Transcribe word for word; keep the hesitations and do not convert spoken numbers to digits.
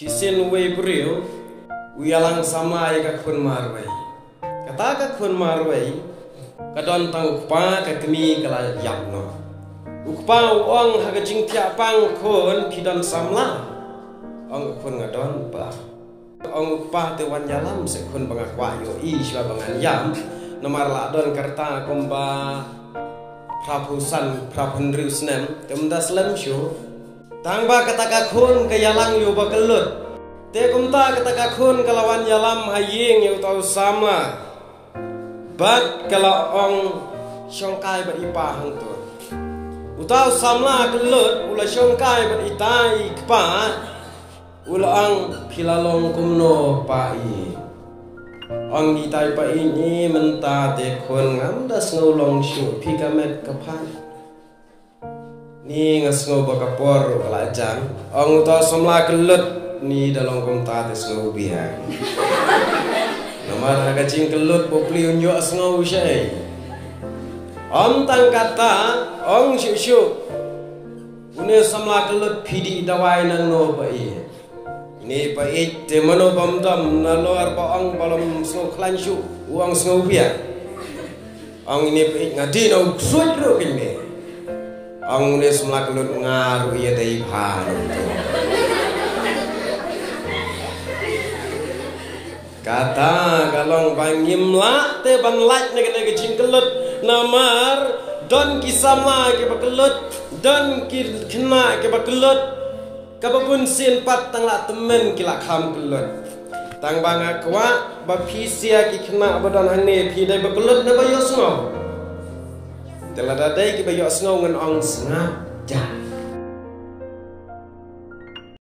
Shisien uwei u briew u ïalang samla ïa ka khun marwei. Kata ka khun marwei ka don tang u kpa, ka kmie ka la ïap noh. U kpa u ong ha ka jingthiah pang, khun, phi don samla? Ong ka khun, nga don pa. Ong u kpa, te wan ïalam seh khun ba nga kwah ïohi shuwa ba ngan ïam. Namar la don ka rta kumba phra phew san, phra phew hynriew snem, te ym da slem shuh. Tang ba kata ka khun ka ïalang ïa u bakyllut. Te kumta kata ka khun ka la wan ïalam ha ïing ïa uta u samla. Bad ka la ong, shong kai bad i pa hangto. Uta u samla kyllut u la shong kai bad ita i kpa. U la ong, phi la long kumno pa i? Ong ita i pa i, ni mynta te khun ngam da sngew long shuh, phi ka met ka phad. Ni nga sngew ba ka por ruh ka la jan. Ong uta u samla kyllut, ni da long kumta te sngew biang. Namar ha ka jingkyllut bapli un ïohsngew shai. Ym tang kata, ong shuh shuh, une u samla kyllut, phi dih dawai nangno pa i? Ine pa ïeit te mano bym dom, nalor ba ong ba ym sngew khlaiñ shuh u ong sngew biang. Ong ine pa ïeit, nga dih na u ksuid ruh kine. Ong une u samla kyllut, nga ruh ïa dei bha na uto. Kata ka long ba ngim lah te ban lait na kane ka jingkyllut. Namar don ki samla kiba kyllut, don ki khynnah kiba kyllut. Kaba bun sien pat tang la tymmen ki la kham kyllut. Tang ba nga kwah ba phi sha ki khynnah ba don hangne, phi dei ba kyllut ne ba ïohsngew? Te lada dei kiba ïohsngew ngan ong sngap jan.